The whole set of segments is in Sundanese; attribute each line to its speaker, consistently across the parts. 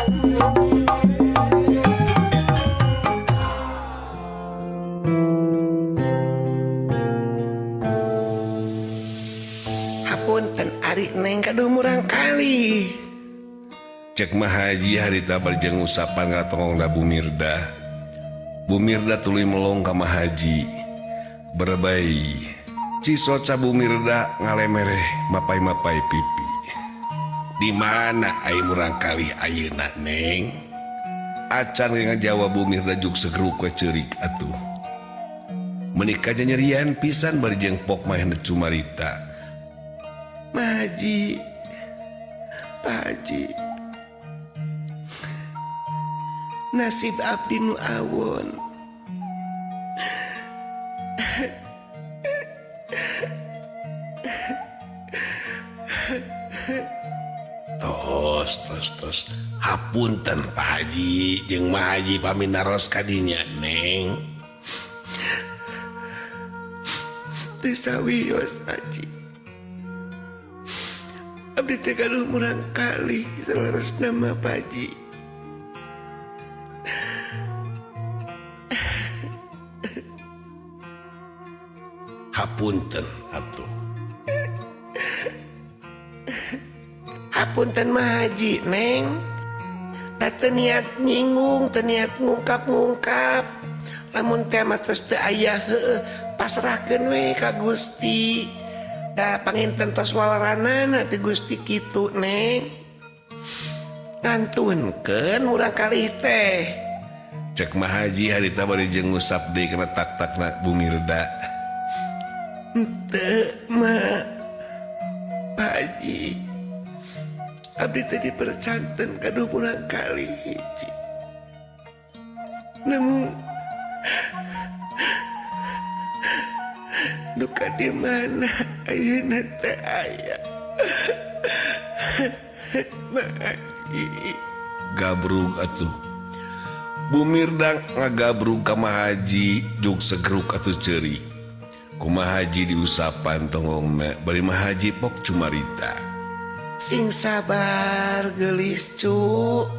Speaker 1: Hapunten ari neng kaduh murang kali.
Speaker 2: Cek Mahaji harita bari jeung ngusapan ngatonggongna Bu Mirda. Bu Mirda tuluy melong ka Mahaji. Berebay cisoca Bu Mirda ngalemereh mapai-mapai pipi. Di mana ai murang kali ayeuna neng? Acan ge ngajawab Bu Mirda juk segeruk we ceurik atuh. Meuni kanyanyerian pisan bari jeung pok manehna cumarita.
Speaker 1: Mahaji, Pak Haji, nasib abdi nu awon.
Speaker 2: Tos tos tos hapunten Pak Haji jeung Mahaji pami naros kadinya neng.
Speaker 1: Teu sawios Haji. Abdi teh gaduh murang kali saleresna mah Pak Haji.
Speaker 2: Hapunten atuh.
Speaker 1: Hapunten mah Haji neng. Da teu niat nyinggung, teu niat ngungkap-ngungkap. Lamun teh mah tos teu aya heueuh pasrahkeun we ka Gusti. Da panginten tos walaranana teh Gusti kitu neng. Ngantunkeun murang kali teh.
Speaker 2: Cek Mahaji harita bari jeung ngusap deui kana tak-takna Bu Mirda.
Speaker 1: Henteu mah Pak Haji. Abdi teh dipercanten gaduh murang kali hiji. Namun duka di mana ayeuna teh aya. Mahaji.
Speaker 2: Gabrug atuh. Bu Mirda ngagabrug ka Mahaji juk segeruk atuh ceurik. Kumaha Haji diusapan tonggongna bari Mahaji pok cumarita.
Speaker 1: Sing sabar geulis cu.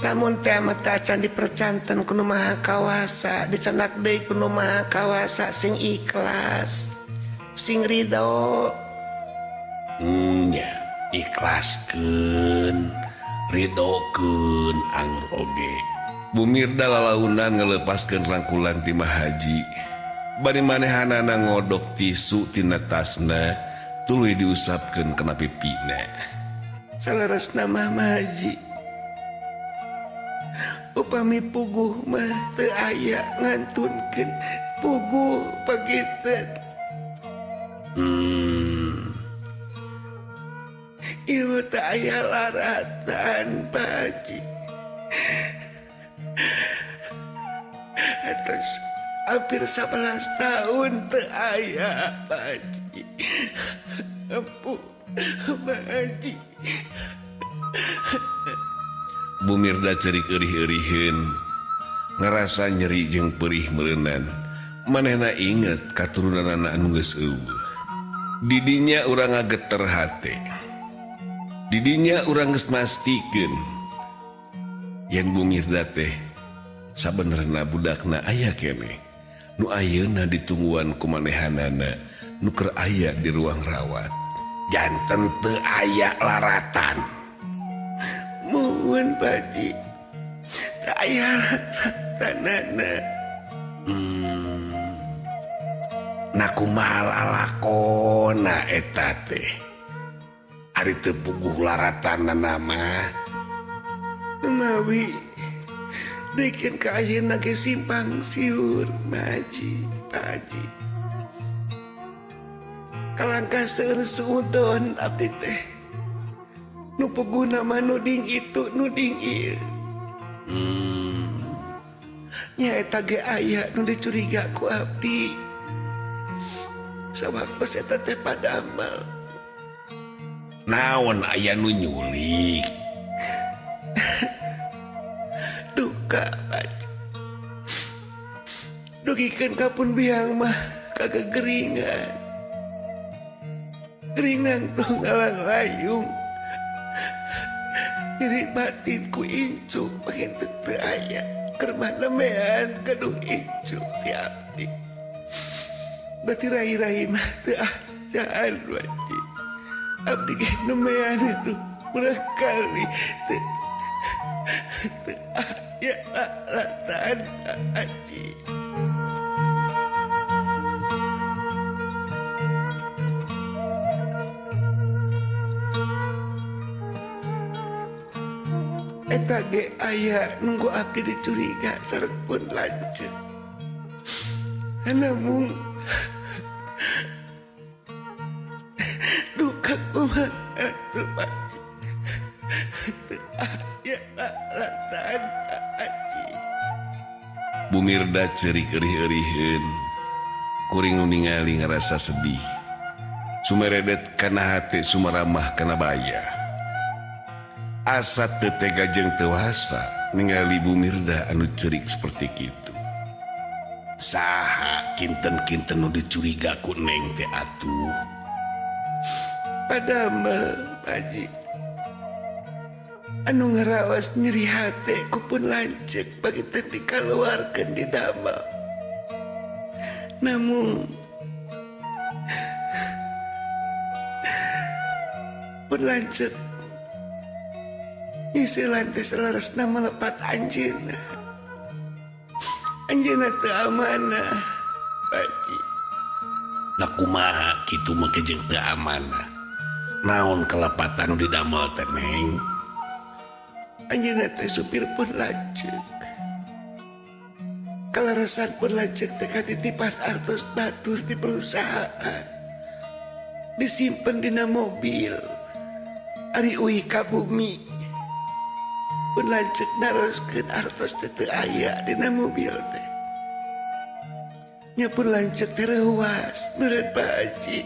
Speaker 1: Lamun teh mah teh acan dipercanten ku Nu Maha Kawasa, dicanak deui ku Nu Maha Kawasa sing ikhlas, sing ridho.
Speaker 2: Nya ikhlaskeun, ridhokeun anggur oge. Bu Mirda lalaunan ngalepaskeun rangkulan ti Mahaji. Bari manehanana ngodok tisu tina tasna tuluy diusapkeun kana pipina.
Speaker 1: Saleresna mah Mahaji. Upami puguh mah teu aya ngantunkeun puguh pagiteun. Ieu teu aya laratan Pak Haji. Atas hampir 11 tahun teu aya Pak Haji. Ampun Pak Haji.
Speaker 2: Bu Mirda ceurik eurih-euriheun, ngarasa nyeri jeung perih meureunan. Manehna inget katurunanana anu geus eueuh. Didinya urang ngageter hate. Didinya urang geus mastikeun yen Bu Mirda teh sabenerna budakna aya keneh. Nu ayeuna ditungguan ku manehanana nu keur aya di ruang rawat. Janten teu aya laratan.
Speaker 1: Muhun Pak Haji, teu aya laratanana.
Speaker 2: Nah kumaha lalakona eta teh? Ari teu puguh laratanana mah.
Speaker 1: Mawi dikeun ka ayeuna ge simpang siur Mahaji, Pak Haji. Kalangkah seueur suudon abdi teh. Nu puguhna mah nuding itu nuding ieu. Nya eta ge aya nu dicuriga ku abdi. Sawaktos eta teh padamel.
Speaker 2: Naon aya nu nyulik?
Speaker 1: Duka Pak. Dugikeun ka pun biang mah kagegeringan. Geringan tuh ngalang layung. Nyeri batin ku incu panginten teu aya keur nembean gaduh incu ti abdi. Berarti rai-rai mah teu acaan Haji. Abdi ge nembean itu murah kali teu aya lalatan Haji. Eta ge aya nunggu abdi dicuriga sareng pun lanceuk. Namun duka kumaha atuh Pak Haji. Teu aya lalatan Haji.
Speaker 2: Bu Mirda ceurik eurih-euriheun. Kuring nu ningali ngarasa sedih. Sumeredet kana hate sumaramah kana baya. Asa teu tega jeung teu wasa ningali Bu Mirda anu ceurik seperti kitu. Saha kinten-kinten nu dicuriga ku Neng teh atuh.
Speaker 1: Padamel Pak Haji. Anu ngaraos nyeri hate ku pun lanceuk panginten dikaluarkeun di damel. Namun pun lanceuk nyisilan teh saleresna melepat anjeunna. Anjeunna teu amanah, Pak Haji.
Speaker 2: Nah kumaha kitu mah jeung teu amanah. Naon kelepatan nu didamel teh Neng?
Speaker 1: Anjeunna teh supir pun lanceuk. Kaleresan pun lanceuk teh katitipan artos batur di perusahaan. Disimpen dina mobil. Ari uih ka bumi. Pun lanceuk naroskeun artos teh teu aya dina mobil teh. Nya pun lanceuk teh reuas meureun Pak Haji.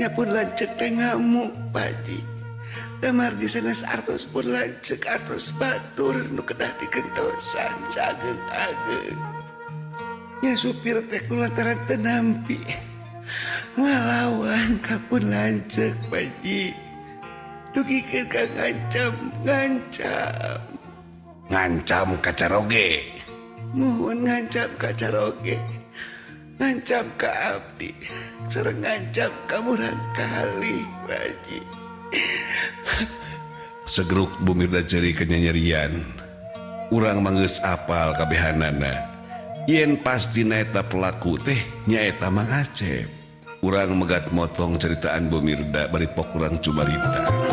Speaker 1: Nya pun lanceuk teh ngamuk Pak Haji. Damar di sanes artos pun lanceuk artos batur nu kedah digentosan cageung-ageung. Nya supir teh kulantaran teu nampi ngalawan ka pun lanceuk Pak Haji. Dugikeun ka ngancam, ngancam.
Speaker 2: Ngancam ka caroge.
Speaker 1: Muhun ngancam ka caroge. Ngancam ka abdi. Sareng ngancam ka murang kali, Pak Haji.
Speaker 2: Segeruk Bu Mirda ceurik kenyanyerian. Urang manggeus apal kabehanana. Yen pasti naeta pelaku teh nyaeta Mang Acep. Urang megat motong ceritaan Bu Mirda bari pok urang cumarita.